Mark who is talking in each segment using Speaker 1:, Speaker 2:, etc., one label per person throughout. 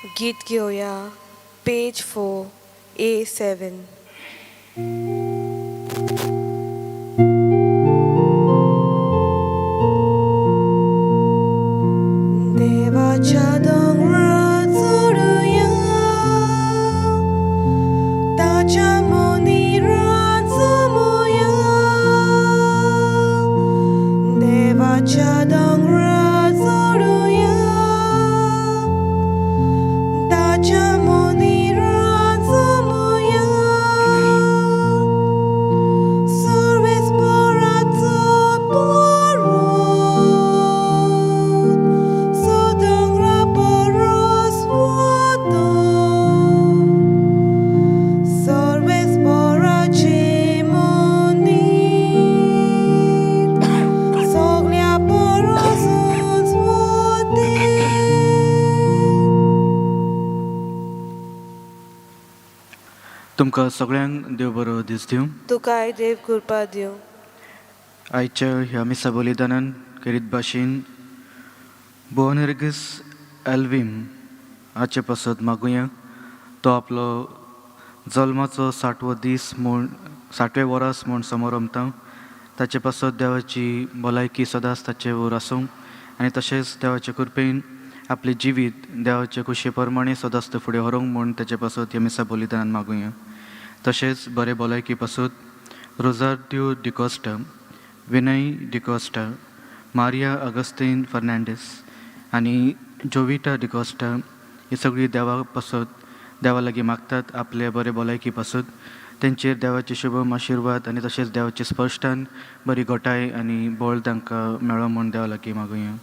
Speaker 1: गीत घेवया पेज 4 A7. देवाच्या दोंगरार चडुया, ताच्या मंदिरांत जमुया. देवाच्या दोंगरार चडुया, ताच्या मंदिरांत जमुया. सर्वेस्पराचो पर्वत, जो दोंगरा परस व्हडलो. सर्वेस्पराचें मंदीर, सगळ्या परस उंच वतें.
Speaker 2: तुमकां सगळ्यांक देव बरो दीस दिवं.
Speaker 1: तुकाय देव कृपा दिवं.
Speaker 2: आयच्या ह्या मिसा बलिदानान करीत भाशेन बोनेर्गस एल्वीम हाचे पासत मागुया. तो आपलो जल्माचो साठवो दीस म्हूण, साठवे वरस म्हूण समारंभता. ताचे पासत देवाची भलायकी सदांच ताचे वयर आसूं आनी तशेंच देवाचे कृपेन आपलें जिवीत देवाचे खुशे प्रमाणे सदांच ते फुडें व्हरूंक म्हूण ताचे पासत ह्या मिसा बलिदानान मागुया. तशेंच बरे भलायकी पासत रोजार्द्यो डिकॉस्टा, विनय डिकॉस्टा, मारिया अगस्तीन फर्नांडीस आनी जोविटा डिकॉस्टा ही सगळीं देवा पासत देवा लागीं मागतात. आपले बरे भलायकी पासत तेंचेर देवाचे शुभम आशिर्वाद आनी तशेंच देवाचे स्पश्टान बरी घटाय आनी बळ तांकां मेळो म्हूण देवा लागीं मागुया.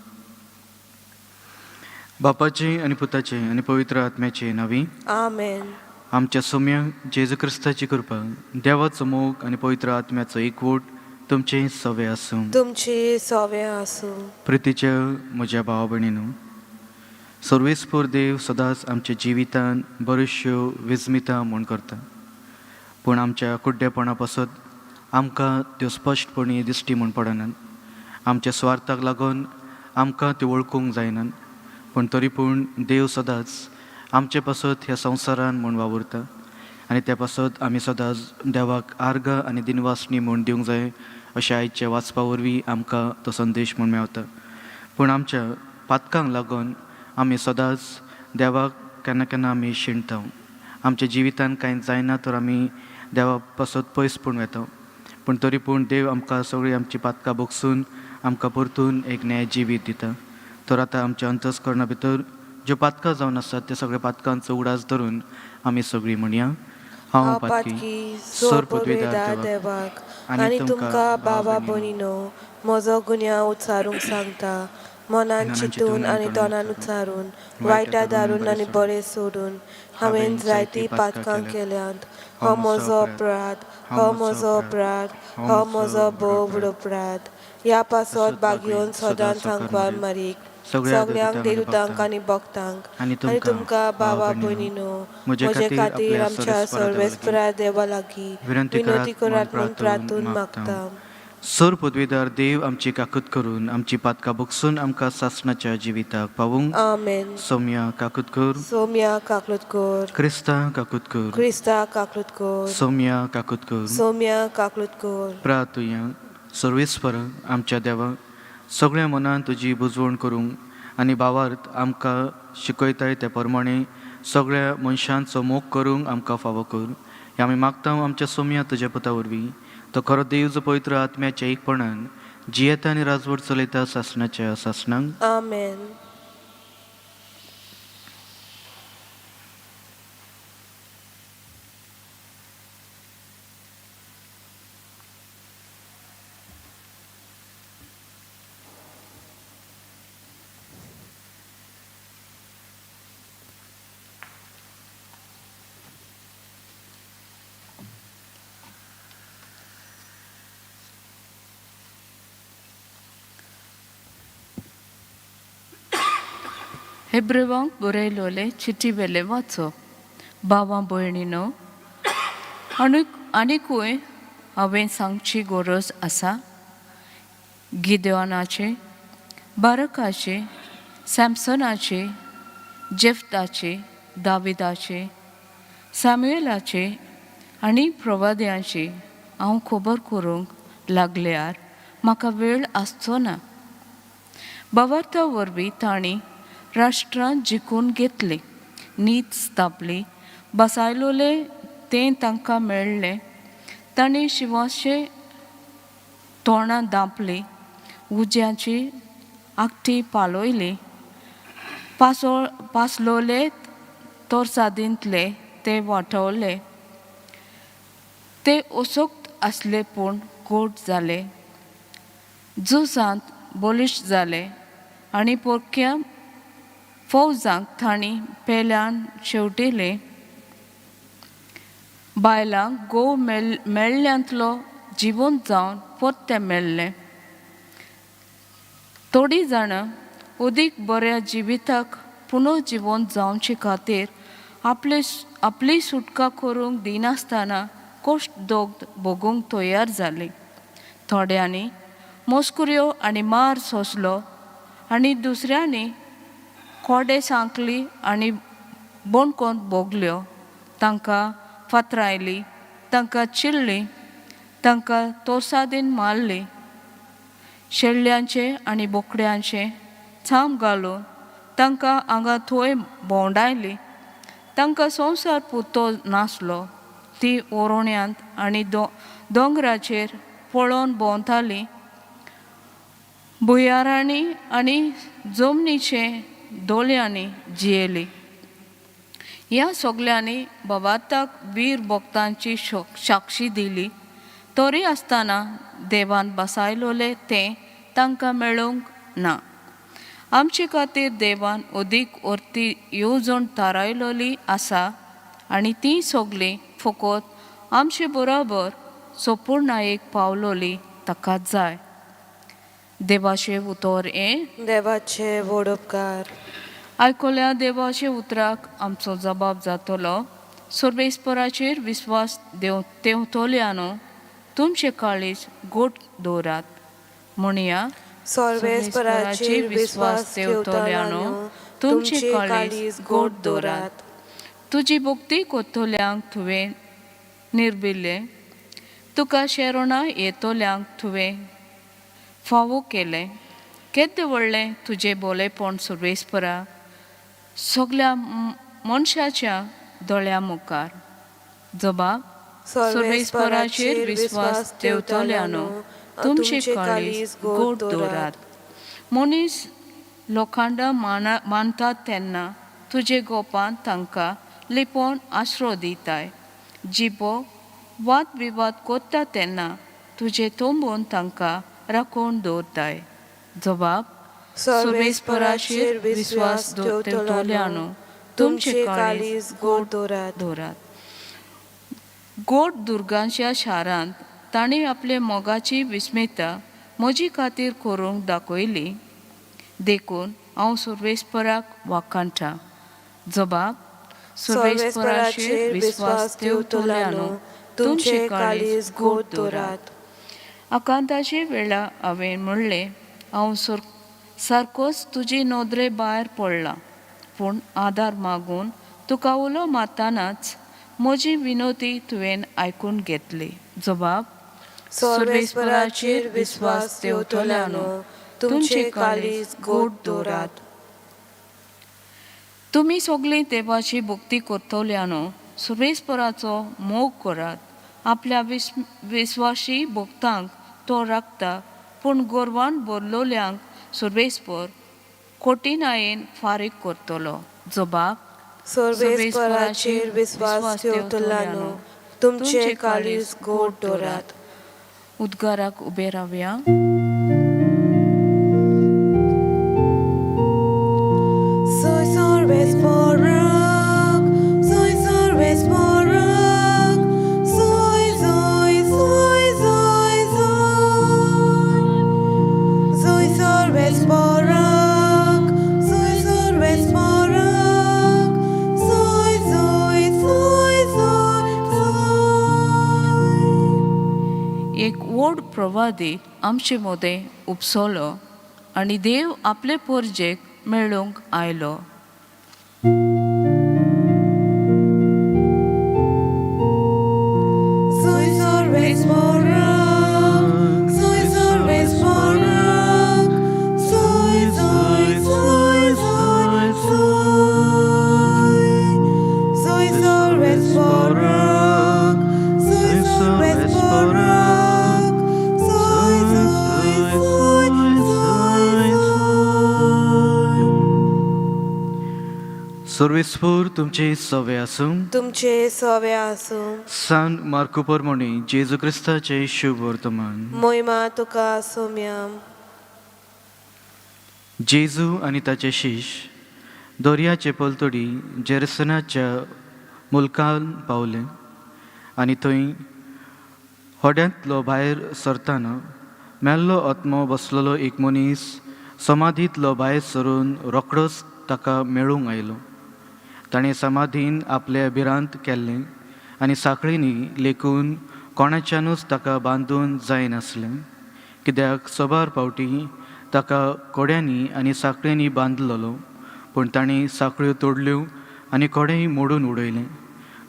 Speaker 2: बापाचे आनी पुताचे आनी पवित्र आत्म्याचे नांवी.
Speaker 1: आमेन.
Speaker 2: आमच्या सोम्या जेजू क्रिस्ताची कृपा, देवाचो मोग आनी पवित्र आत्म्याचो एकवट तुमचें सवे आसूं.
Speaker 1: तुमचे सोवे आसूं.
Speaker 2: प्रितीच्या म्हज्या भावा भयणीनू, सर्वेस्पर देव सदांच आमच्या जिवितान बऱ्योचश्यो विस्मिता म्हूण करता, पूण आमच्या कुड्डेपणा पासत आमकां त्यो स्पश्टपणी दिश्टी म्हूण पडनात. आमच्या स्वार्थाक लागून आमकां त्यो वळखूंक जायनात, पूण तरी पूण देव सदांच आमचे पासत ह्या संवसारान म्हूण वावुरता आनी त्या पासत आमी सदांच देवाक आर्गां आनी दिनवासणी म्हूण दिवंक जाय अशें आयच्या वाचपा वरवीं आमकां तो संदेश म्हूण मेवता. पूण आमच्या पातकांक लागून आमी सदांच देवाक केन्ना केन्ना आमी शिणटा. आमच्या जिवितान कांय जायना तर आमी देवा पासत पयस पूण वेता, पूण तरी पूण देव आमकां सगळीं आमची पातकां भोगसून आमकां परतून एक न्याय जिवीत दिता. तर आतां आमच्या अंतस्करणा भितर ज्यो पातकां जावन आसात त्या सगळ्या पातकांचो उगडास धरून आमी सगळीं म्हणया: हांव
Speaker 1: हांव
Speaker 2: पातकी
Speaker 1: पातकी
Speaker 2: सोर
Speaker 1: पदवीदार
Speaker 2: पदवीदार
Speaker 1: देवाक आनी तुमकां बाबा भयणीनो म्हजो गुन्यांव उच्चारूंक सांगता. मनान चिंतून आनी तोंडान उच्चारून, वायटां दारून आनी बरें सोडून हांवें जायतीं पातकां केल्यांत. हो म्हजो अपराध, हो म्हजो अपराध, हो म्हजो भोव व्हड अपराध. ह्या पासत बागयोवन सदांच सांकवार मारीक, सगळ्यांक देवतांक आनी भक्तांक आनी तुमकां बाबा भयणीनो म्हजे खातीर आमच्या सर्वेस्परा देवा लागीं विनंती करात म्हूण प्रार्थून मागता.
Speaker 2: सोर पदवीदार देव आमची काकूत करून आमची पातकां भोगसून आमकां सासणाच्या जिविताक पावूंक.
Speaker 1: आमेन.
Speaker 2: सोम्या काकूत कर.
Speaker 1: सोम्या काकलूत कर.
Speaker 2: क्रिस्ता काकूत कर.
Speaker 1: क्रिस्ता काकलूत कर.
Speaker 2: सोम्या काकूत कर.
Speaker 1: सोम्या काकलूत कर.
Speaker 2: प्रातुया. सर्वेस्पर आमच्या देवा, सगळ्या मनान तुजी बुजवण करूंक आनी भावार्थ आमकां शिकयताय त्या प्रमाणे सगळ्या मनशांचो मोग करूंक आमकां फावो कर. हें आमी मागता आमच्या सोम्या तुज्या पुता वरवीं, तो खरो देव, जो पवित्र आत्म्याच्या एकपणान जियेता आनी राजवट चलयता सासणाच्या सासणांक.
Speaker 1: आमेन.
Speaker 3: हेब्रेवांक बरयलोले चिटी वेले वाचप. भावा भयणीनो, आनीकूय हांवें सांगची गरज आसा? गिदेवानाचे, बारकाचे, सॅमसनाचे, जेफ्ताचे दाविदाची, सामुएलाची आनी प्रवाद्यांची हांव खबर करूंक लागल्यार म्हाका वेळ आसचो ना. भावार्था वरवीं तांणी राष्ट्रां जिखून घेतली, नीत स्थापली, बसायलोले तें तांकां मेळ्ळें. तांणी शिवाचे तोंडां दांपली, उज्याची आगटी पालयली, पासलोले तोरसादींतले ते वाटवले. ते असक्त आसले पूण गोड जाले, झुजांत बलिश्ट जाले आनी परक्या फौजांक तांणी पेल्यान शेवटिले. बायलांक घोव मेळ्ळ्यांतलो जिवंत जावन परतें मेळ्ळें. थोडीं जाणां अदीक बऱ्या जिविताक पुनः जिवंत जावचे खातीर आपली सुटका करूंक दिनासतना कश्ट दोग भोगूंक तयार जालीं. थोड्यांनी मस्कुऱ्यो आनी मार सोंसलो आनी दुसऱ्यांनी कोडे सांकली आनी बोणकोंत भोगल्यो. तांकां फातरायली, तांकां चिल्ली, तांकां तोरसादीन मारली. शेळ्यांचे आनी बोकड्यांचे चाम घालून तांकां हांगा थंय भोंवडायली. तांकां संवसार पुरतो नासलो. ती ओरोण्यांत आनी दोंगराचेर पळोवन भोंवताली, भुंयारांनी आनी जमनीचे दोल्यांनी जियेली. ह्या सगल्यांनी भवार्थाक वीर भक्तांची साक्षी दिली. तरी आसतना देवान बसायलोले तें तांकां मेळूंक ना. आमचे खातीर देवान अदीक अर्ती येवजण थारायलोली आसा आनी ती सगळीं फकत आमचे बरोबर सोपूर्णायेक पावलोली ताका जाय. देवाचें उतर हें.
Speaker 1: देवाचे व्हड उपकार.
Speaker 3: आयकल्या देवाच्या उतराक आमचो जबाब जातलो. सर्वेस्पराचेर विस्वास तेवतोल्यानो, तुमचे काळीज गोट दवरात. म्हणया,
Speaker 1: सर्वेस्पराचेर विस्वास ठेवतल्यानो, तुमचे काळीज गोड दवरात.
Speaker 3: तुजी भक्ती कोत्तोल्यांक तुवें निर्बिल्लें, तुका शेरोणा येतोल्यांक तुवें फावो केलें. केद्दें व्हडलें तुजें बोलेपण सर्वेस्परा, सगल्या मनशाच्या दोळ्या मुखार. जबाब,
Speaker 1: सर्वेस्पराचेर विस्वास ठेवतल्यानो,
Speaker 3: तुमचे काळीज गोड दवरात. मनीस लोखंडा मानतात तेन्ना तुजे गोपान तांकां लिपोवन आसरो दिताय. जिबो वाद विवाद कोत्ता तेन्ना तुजे तोंबून तांकां राखून दवरताय. जबाब,
Speaker 1: सर्वेस्पराचेर विस्वास ठेवतल्यानो, तुमचे काळीज गोड दवरात.
Speaker 3: दवरात. गोड दुर्गांच्या शारांत तांणी आपले मोगाची विस्मिता म्हजी खातीर करूंक दाखयली, देखून हांव सर्वेस्पराक वाखाणटा. जबाब,
Speaker 1: सर्वेस्पराचेर विस्वास ठेवतल्यानो, तुमचे काळीज गोड दवरात.
Speaker 3: आकांताचे वेळा हांवें म्हणलें, हांव सारकोच तुजी नदरे भायर पडलां. पूण आदार मागून तुका उलो मारतनाच म्हजी विनोती तुवें आयकून घेतली. जबाब,
Speaker 1: सर्वेस्पराचेर विस्वास ठेवतल्यानो, तुमचे काळीज गोड दवरात.
Speaker 3: तुमी सगळीं देवाची भक्ती करतल्यानो, सर्वेस्पराचो मोग करात. आपल्या विस्वाशी भक्तांक तो राखता, पूण गोरवान भरलोल्यांक सर्वेस्पर कोटिनायेन फारीक करतलो. जबाब,
Speaker 1: सर्वेस्पराचेर विस्वास ठेवतल्यानो, तुमचे काळीज गोड दवरात.
Speaker 3: उद्गाराक उबे रावया.
Speaker 1: Soy सर्वेस्पराक, soy सर्वेस्पराक, soy, soy, soy, soy, soy. Soy सर्वेस्पराक, soy सर्वेस्पराक, soy, soy, soy, soy, soy.
Speaker 3: एक व्हड प्रवादी आमचे मदें उपसलो आनी देव आपले पोरजेक मेळूंक आयलो.
Speaker 1: सर्वेस्पोराक, सोय सर्वेस्पोराक, सोय सोय सोय सोय सोय, सोय सर्वेस्पोराक, सोय सर्वेस्पोराक, सोय सोय सोय सोय सोय.
Speaker 2: सर्वेस्पोर तुमचे सवे आसूं.
Speaker 1: तुमचे सवे आसूं.
Speaker 2: सान मार्कू परमणी जेजू क्रिस्ताचे शुभ वर्तमान.
Speaker 1: मोहिमा तुका सोम्या.
Speaker 2: जेजू आनी ताचे शिश दर्याचे पलतडी जेरसनाच्या मुल्कान पावले आनी थंय होड्यांतलो भायर सरतना मेल्लो आत्मो बसलेलो एक मनीस समाधींतलो भायर सरून रोखडोच ताका मेळूंक आयलो. ताणें समाधीन आपले भिरांत केल्लें आनी साखळींनी लेखून कोणाच्यानूच ताका बांदून जायनासलें, कित्याक सबार फावटी ताका कोड्यांनी आनी साखळींनी बांदलेलो, पूण तांणी साखळ्यो तोडल्यो आनी कोडेय मोडून उडयलें.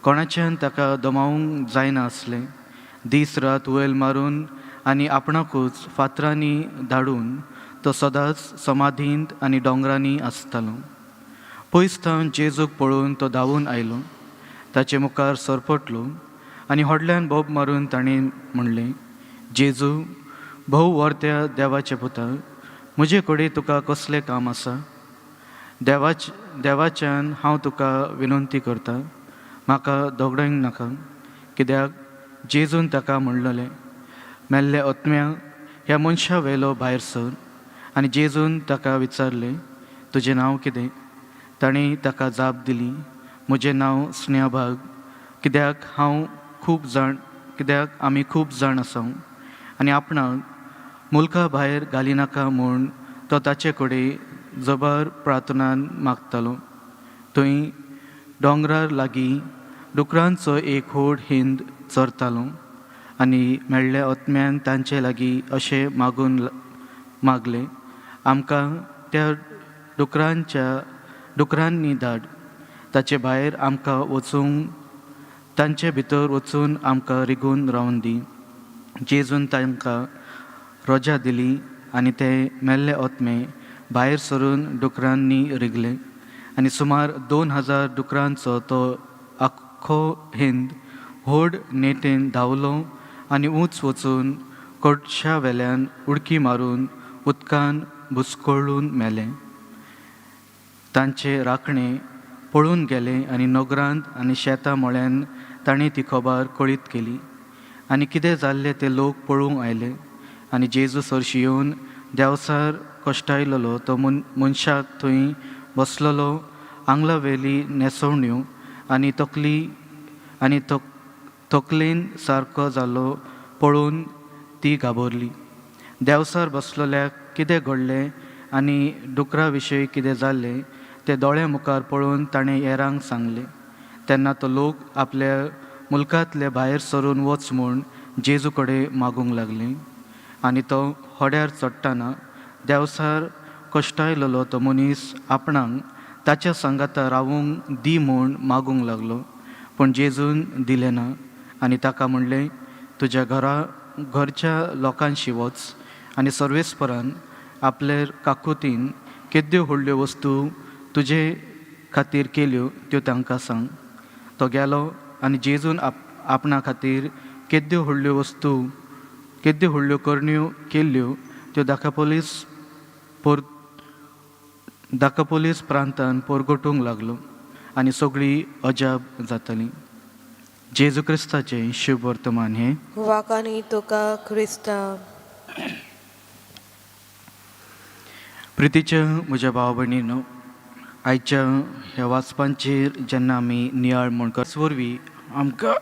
Speaker 2: कोणाच्यान ताका दमावंक जायना आसलें. दीस रात वयल मारून आनी आपणाकूच फातरांनी धाडून तो सदांच समाधींत आनी दोंगरांनी आसतालो. पयस थावन जेजूक पळोवन तो धांवून आयलो, ताचे मुखार सरपटलो आनी व्हडल्यान बोब मारून ताणें म्हणलें, जेजू, भोव व्हरत्या देवाचे पुता, म्हजे कडेन तुका कसलें काम आसा? देवाच्यान हांव तुका विनंती करता, म्हाका दगडोंक नाका. कित्याक जेजून ताका म्हणलेलें, मेल्ले आत्म्या, ह्या मनशा वेलो भायर सर. आनी जेजून ताका विचारलें, तुजें नांव कितें? ताणें ताका जाप दिली, म्हजें नांव स्नेहभाग, कित्याक हांव खूब जाण, कित्याक आमी खूब जाण आसा. आनी आपणाक मुल्का भायर घालिनाका म्हूण तो ताचे कडेन जबर प्रार्थनान मागतालो. थंय दोंगरार लागीं डुकरांचो एक व्हड हिंद चरतालो आनी मेळ्ळ्या आत्म्यान तांचे लागीं अशें मागून मागलें, आमकां त्या डुकरांनी धाड, ताचे भायर आमकां वचूंक, तांचे भितर वचून आमकां रिगून रावन दी. जेजून तांकां रोजा दिली आनी ते मेल्ले आत्मे भायर सरून डुकरांनी रिगले आनी सुमार 2000 डुकरांचो तो आख्खो हिंद व्हड नेटेन धांवलो आनी ऊंच वचून कोटशा वेल्यान उडकी मारून उदकान बुचकळून मेले. तांचे राखणे पळून गेले आनी नगरांत आनी शेतां मळ्यान तांणी ती खबर कळीत केली आनी कितें जाल्लें ते लोक पळोवंक आयले आनी जेजू सरशी येवन देंवचार कश्टायलेलो तो मनशाक थंय बसलेलो आंगला वेली न्हेसवण्यो आनी तकली आनी तकलेन सारको जालो पळोवन ती घाबरली. देंवचार बसलेल्याक कितें घडलें आनी डुकरा विशयी कितें जाल्लें तें दोळ्या मुखार पळोवन ताणें हेरांक सांगलें. तेन्ना तो लोक आपल्या मुल्कांतले भायर सरून वच म्हूण जेजू कडेन मागूंक लागले आनी तो होड्यार चडटना देंवचार कश्टायलेलो तो मनीस आपणाक ताच्या सांगाता रावूंक दी म्हूण मागूंक लागलो, पूण जेजून दिलें ना आनी ताका म्हणलें, तुज्या घरच्या लोकांशी वच आनी सर्वेस्परान आपले काकुतीन केद्यो व्हडल्यो वस्तू तुजे खातीर केल्यो त्यो तांकां सांग. तो गेलो आनी जेजून आपणा खातीर केद्यो व्हडल्यो वस्तू, केद्यो व्हडल्यो करण्यो केल्ल्यो त्यो दाकापोलीस प्रांतान पोरगटूंक लागलो आनी सगळीं अजाप जातालीं. जेजू क्रिस्ताचें शुभ वर्तमान हें.
Speaker 1: वाकानी तुका क्रिस्ता.
Speaker 2: प्रितीच्या म्हज्या भाव भयणीनो, आयच्या ह्या वाचपांचेर जेन्ना आमी नियाळ म्हूण वरवीं आमकां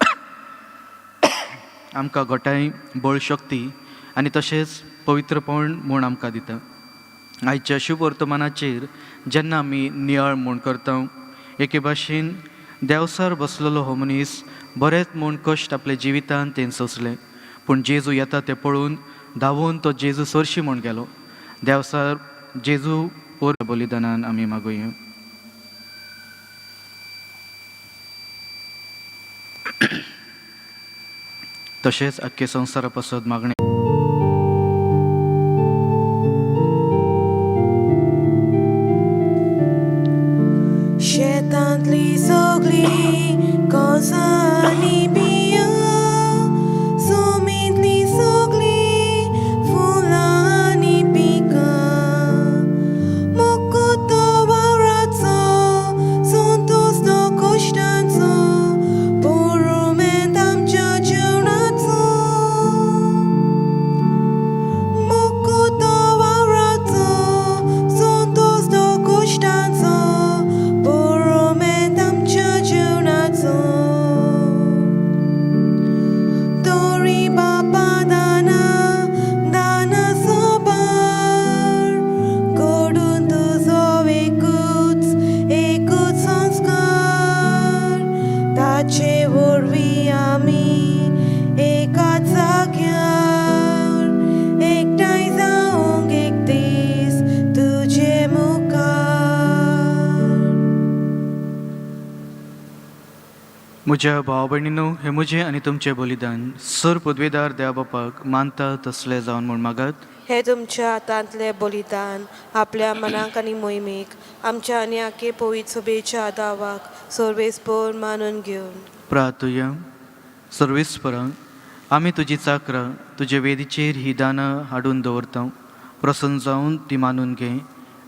Speaker 2: आमकां घटाय, बळ, शक्ती आनी तशेंच पवित्रपण म्हूण आमकां दिता. आयच्या शुभ वर्तमानाचेर जेन्ना आमी नियाळ म्हूण करता, एके भाशेन देंवचार बसलेलो हो मनीस बरेंच म्हूण कश्ट आपल्या जिवितान तें सोंसलें, पूण जेजू येता तें पळोवन धांवून तो जेजू सरशी म्हूण गेलो. देंवचार जेजू पोर बलिदानान आमी मागुया. तशेंच आख्खे संवसारा पासत मागणें.
Speaker 1: शेतांतली सगळी कोसांनी बियां, सुमींतली सगळी फुलां आनी पिकां, मुकुतो वावराचो संतोस तो कश्टांचो पुरुमेंत आमच्या जेवणाचो, मुकुतो वावराचो संतोस तो कश्टांचो पुरुमेंत आमच्या जेवणाचो. तोरी बापा दाना दाना सोबार घडून तुजो एकूच एकूच संस्कार, ताचे वरवीं आमी एकाच जाग्यार एकठांय जावंक एक दीस तुजे मुखार.
Speaker 2: म्हज्या भाव भयणीनो, हें म्हजें आनी तुमचें बलिदान सर पदवेदार देवा बापाक मानता तसलें जावन म्हूण मागात.
Speaker 1: हे तुमच्या हातांतलें बलिदान आपल्या मनाक आनी मोहिमेक आमच्या आनी आखे पवित्र सभेच्या दावाक सर्वेस्पर मानून घेवन.
Speaker 2: प्रार्थुया. सर्वेस्परा, आमी तुजी चाकरां तुजे वेदीचेर ही दानां हाडून दवरता. प्रसन्न जावन ती मानून घे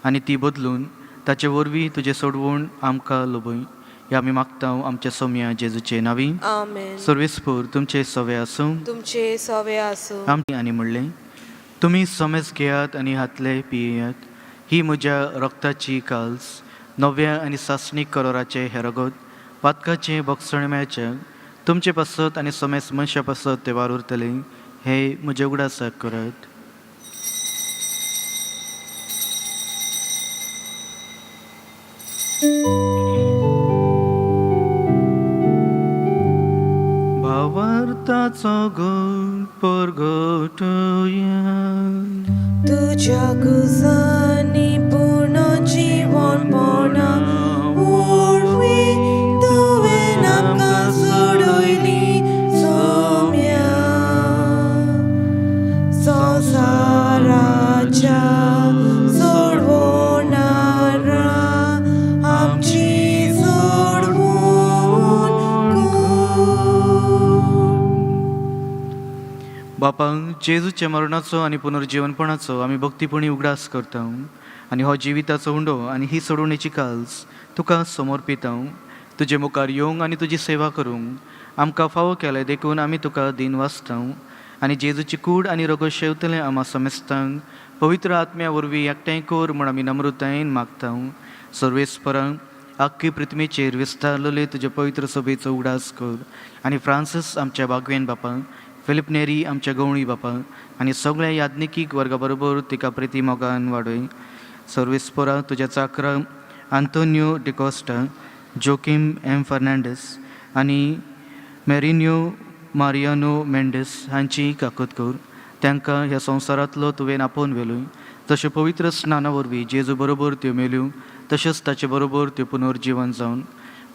Speaker 2: आनी ती बदलून ताचे वरवीं तुजें सोडवण आमकां लोबय. हे आमी मागता आमच्या सोम्या जेजूचे नांवी.
Speaker 1: आमेन.
Speaker 2: सर्वेस्पर तुमचे सवे आसूं.
Speaker 1: तुमचे सवे आसूं.
Speaker 2: आमी आनी म्हणलें, तुमी समेज घेयात आनी हातले पियेयात. ही म्हज्या रक्ताची काल्स, नव्या आनी सासणीक करोराचें हें रगत पातकाचें भोगसण मेळचें तुमचे पासत आनी समेज मनशां पासत ते वार उरतले. हे म्हज्या उगडासाक करात. भावार्थाचो गुण परगटुया.
Speaker 1: तुज्या कुसांनी पूर्ण जिवनपणा वरवीं तुवें आमकां सोडयली सोम्या, संवसाराच्या सोडवणारा आमची सोडवण कर.
Speaker 2: बापा, जेजूच्या मरणाचो आनी पुनर्जीवनपणाचो आमी भक्तीपणी उगडास करता आनी हो जिविताचो उंडो आनी ही सोडवणेची काल्स तुका समर्पिता. तुजे मुखार येवंक आनी तुजी सेवा करूंक आमकां फावो केलें देखून आमी तुका दीन वाचता आनी जेजूची कूड आनी रगत शेवतलें आमा समेस्तांक पवित्र आत्म्या वरवीं एकठांय कर म्हूण आमी नम्रतायेन मागता. सर्वेस्परांक आख्खी पृथ्वीचेर विस्तारलेले तुजे पवित्र सभेचो उगडास कर आनी फ्रांसीस आमच्या बागवेन बापा, फिलीप नेरी आमच्या गवळी बापा आनी सगळ्या याज्ञिकीक वर्गा बरोबर तिका प्रिती मोगान वाडय. सर्वेस्परा, तुज्या चाकरा आंतोनियो डिकोस्टा, जोकीम एम फर्नांडीस आनी मेरिन्यो मारियानो मेंडीस हांची काकूत कर. तांकां ह्या संवसारांतलो तुवें आपोवन व्हेलोय. तशें पवित्र स्नाना वरवीं जेजू बरोबर त्यो मेल्यो तशेंच ताचे बरोबर त्यो पुनर्जिवन जावन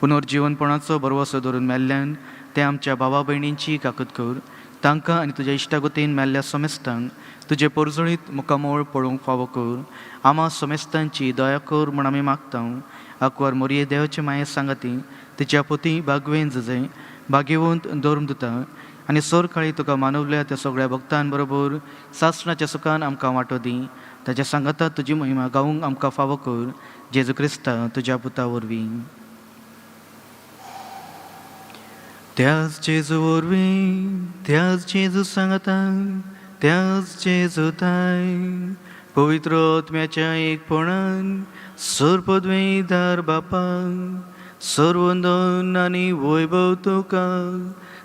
Speaker 2: पुनर्जिवनपणाचो भरवसो धरून मेल्ल्यान ते आमच्या भावा भयणींची काकूत कर. तांकां आनी तुज्या इश्टागतीन मेल्ल्या समेस्तांक तुजें परजळीत मुखामळ पळोवंक फावो कर. आमा समेस्तांची दया कर म्हूण आमी मागता. आंकवार मोरये देवाचे माये सांगाती, तिच्या पोती बागवेन जजे, भाग्यवंत धर्मदुता आनी सोरकाळी तुका मानवल्या त्या सगळ्या भक्तां बरोबर सासणाच्या सुखान आमकां वांटो दी. ताच्या सांगाता तुजी महिमा गावूंक आमकां फावो कर, जेजू क्रिस्ता तुज्या पुता वरवीं. त्याच जेजू वरवीं, त्याच जेजू सांगाता, त्याच जेजू ताय पवित्र आत्म्याच्या एकपणान सर्पद्वेदार बापा, सर्वंदन आनी वैभव तुका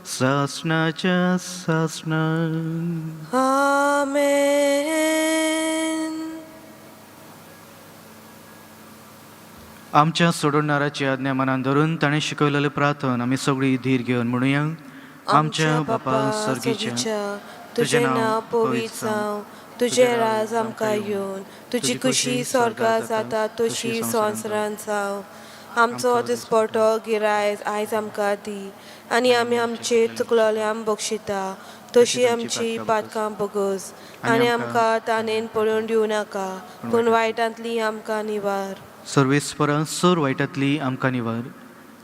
Speaker 2: सासणाच्या सासणान.
Speaker 1: आमेन.
Speaker 2: आमच्या सोडवणाराची आज्ञा मनान धरून ताणें शिकयलेलें प्रार्थन आमी सगळीं धीर घेवन म्हणुया. आमच्या बापा सर्गीच्या,
Speaker 1: तुजें नांव पवित्र जावं, तुजें राज आमकां येवन, तुजी खुशी स्वर्गार जाता तशी संवसारांत जावं. आमचो दिसपटो गिरायज आयज आमकां दी आनी आमी आमचे चुकलोल्यांक बक्षिता तशी आमची पातकां बगस आनी आमकां तानेन पळोवन दिवं नाका पूण वायटांतली आमकां निवार.
Speaker 2: सर्वेस्परा सोर वायटांतली आमकां निवार.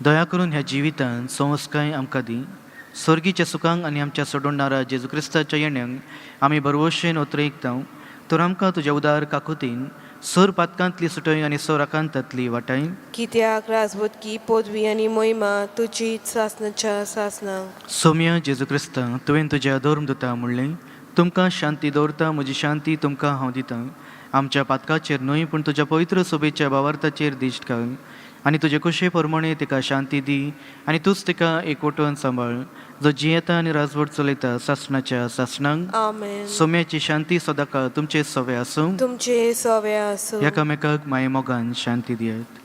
Speaker 2: दया करून ह्या जिवितांत संस्काय आमकां दी. सर्गीच्या सुखांक आनी आमच्या सोडवणारा जेजू क्रिस्ताच्या येण्यांक आमी बरवशेन ओतरेकता. तर आमकां तुज्या उदार काकुतीन सोर पातकांतली सुटय आनी सोर आकांतांतली वाटाय.
Speaker 1: कित्याक राजबुदकी पदवी आनी मोहिमा तुजी सासनाच्या सासनाक.
Speaker 2: सोम्या जेजू क्रिस्ता, तुवें तुज्या धर्मदुता म्हणलें, तुमकां शांती दवरता, म्हजी शांती तुमकां हांव दितां. आमच्या पातकाचेर न्हय पूण तुज्या पवित्र सोबेच्या भावार्थाचेर दिश्ट घाल आनी तुजे कुशे प्रमाणे तिका शांती दी आनी तूंच तिका एकवटून सांबाळ, जो जियेता आनी राजवट चलयता सासणाच्या सासणांक.
Speaker 1: आमेन.
Speaker 2: सोम्याची शांती सदांकाळ तुमचे सवे आसूं.
Speaker 1: तुमचे सवे आसूं.
Speaker 2: एकामेकाक मायेमोगान शांती दियात.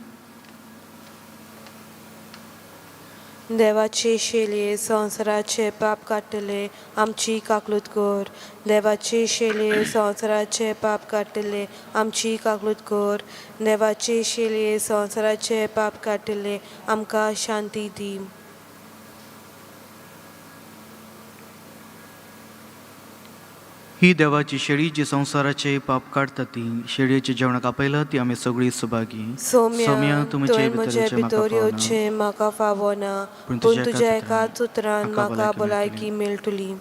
Speaker 1: देवाचे शेलये संवसाराचे पाप काडटले आमची काकलूत कर. देवाचे शेलये संवसाराचे पाप काडटले आमची काकलूत कर. देवाचे शेलये संवसाराचे पाप काडटले आमकां शांती दी.
Speaker 2: ही देवाची शेळी जी संवसाराचे पाप काडटा ती शेळयेच्या जेवणाक आपयला ती आमी सगळी सुभागी.
Speaker 1: सोम्या,
Speaker 2: तूं म्हजे
Speaker 1: तुवें म्हजे
Speaker 2: भितर
Speaker 1: भितर येवचें म्हाका फावना,
Speaker 2: पूण
Speaker 1: पूण
Speaker 2: तुज्या
Speaker 1: तुज्या
Speaker 2: एकाच
Speaker 1: एकाच उतरान
Speaker 2: म्हाका
Speaker 1: म्हाका
Speaker 2: भलायकी
Speaker 1: भलायकी मेळटली.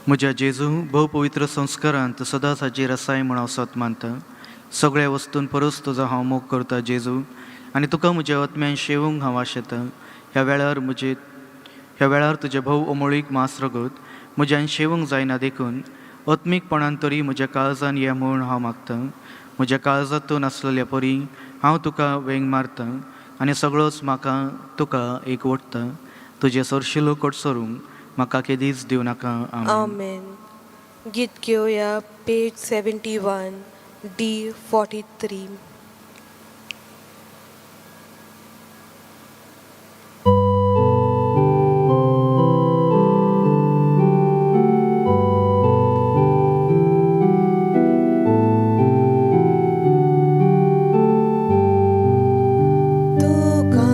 Speaker 2: म्हज्या जेजू, भोव पवित्र संस्कारांत सदांच हाजीर आसाय म्हूण हांव सत मानता. सगळ्या वस्तून परस तुजो हांव मोग करता जेजू, आनी तुका म्हज्या आत्म्यान शेवूंक हांव आशेतां. ह्या वेळार तुजें भोव अमोळीक मांस रगत म्हज्यान शेवूंक जायना, देखून आत्मीकपणान तरी म्हज्या काळजान ये म्हूण हांव मागतां. म्हज्या काळजांत तूं नासलेल्या परी हांव तुका वेंग मारतां आनी सगळोच म्हाका तुका एक ओडटा. तुजें सरशिलो कडसरूंक म्हाका केदीच दिवं नाका. आमेन.
Speaker 1: आमेन. गीत घेवया पेज 71 D 43. तुका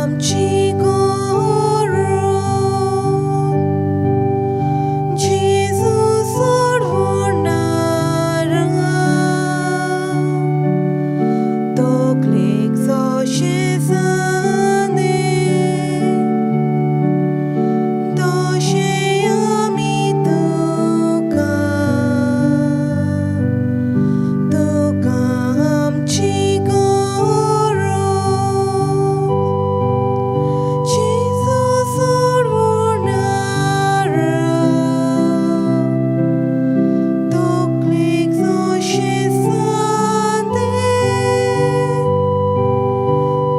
Speaker 1: आमची गरज जेजू सोडवणारा, तकलेक जशें जालें तशें आमी तुका, तुका आमची गरज जेजू सोडवणारा, तकलेक जशें जालें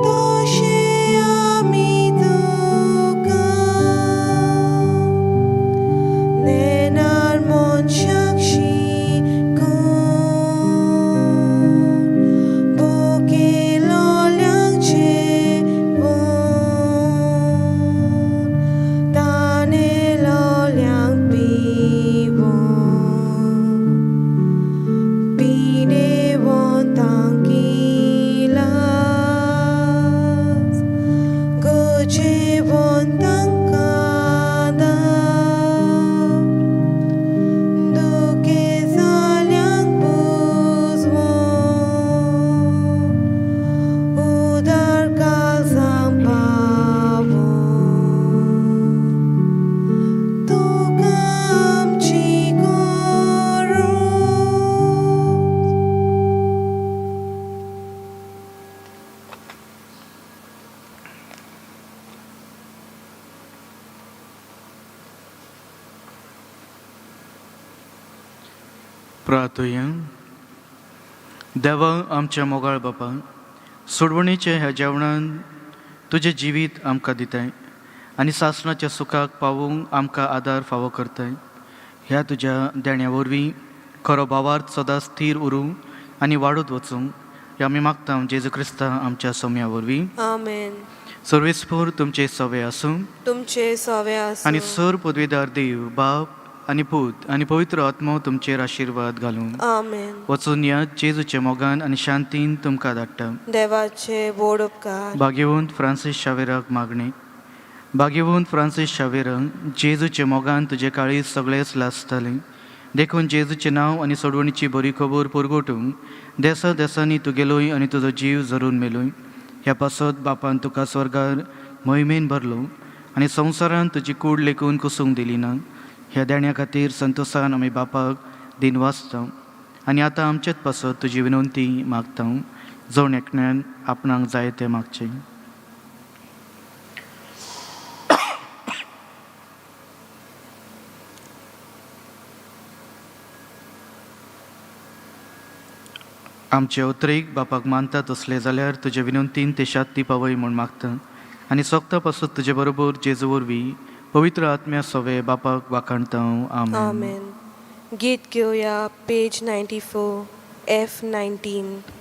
Speaker 1: तशें आमी तुका. नेणार मनशाक शिकून भुकेलोल्यांक जेवण, तानेलोल्यांक पिवण, पिडेवंतांक इलाज, गरजेवंतांक आदार, दुखें जाल्यांक बुजवण, उदार काळजांक पावोवन. तुका आमची गरज.
Speaker 2: प्रार्थुया. देवा आमच्या मोगाळ बापा, सोडवणीच्या ह्या जेवणान तुजें जिवीत आमकां दिताय आनी सासणाच्या सुखाक पावूंक आमकां आदार फावो करताय. ह्या तुज्या देण्या वरवीं खरो भावार्थ सदांच स्थीर उरूं आनी वाडत वचूंक ह्या आमी मागता जेजू क्रिस्ता आमच्या सोम्या वरवीं.
Speaker 1: आमेन.
Speaker 2: सर्वेस्पूर तुमचे सवे आसूं.
Speaker 1: तुमचे सवे आसूं.
Speaker 2: आनी सर पदवीदार देव बाप आनी पूत आनी पवित्र आत्मो तुमचेर आशिर्वाद घालूं.
Speaker 1: आमेन.
Speaker 2: वचून या जेजूच्या मोगान आनी शांतीन तुमकां धाडटा.
Speaker 1: देवाचे व्हड उपकार.
Speaker 2: भाग्यवंत फ्रांसीस शावेराक मागणें. भाग्यवंत फ्रांसीस शावेरंग जेजूचे मोगान तुजे काळीज सगळेच लासतालें. देखून जेजूचें नांव आनी सोडवणीची बरी खबर पुरगोटूंक देसा देसांनी तूं गेलोय आनी तुजो जीव जरून मेलोय. ह्या पासत बापान तुका स्वर्गार मोहिमेन भरलो आनी संवसारान तुजी कूड लेखून कुसूंक दिली ना. ह्या देण्या खातीर संतोसान आमी बापाक दिन वाचता आनी आतां आमचेच पासत तुजी विनंती मागता. जण एकल्यान आपणाक जाय तें मागचें. आमचे उतरेक बापाक मानता तसले जाल्यार तुजे विनंतीन ते शांती पावय म्हूण मागता आनी सोगता पासत तुजे बरोबर जेजू वरवीं पवित्र आत्म्या सवे बापाक वाखाणता. आमेन.
Speaker 1: आमेन. गीत घेवया पेज 94 F 19.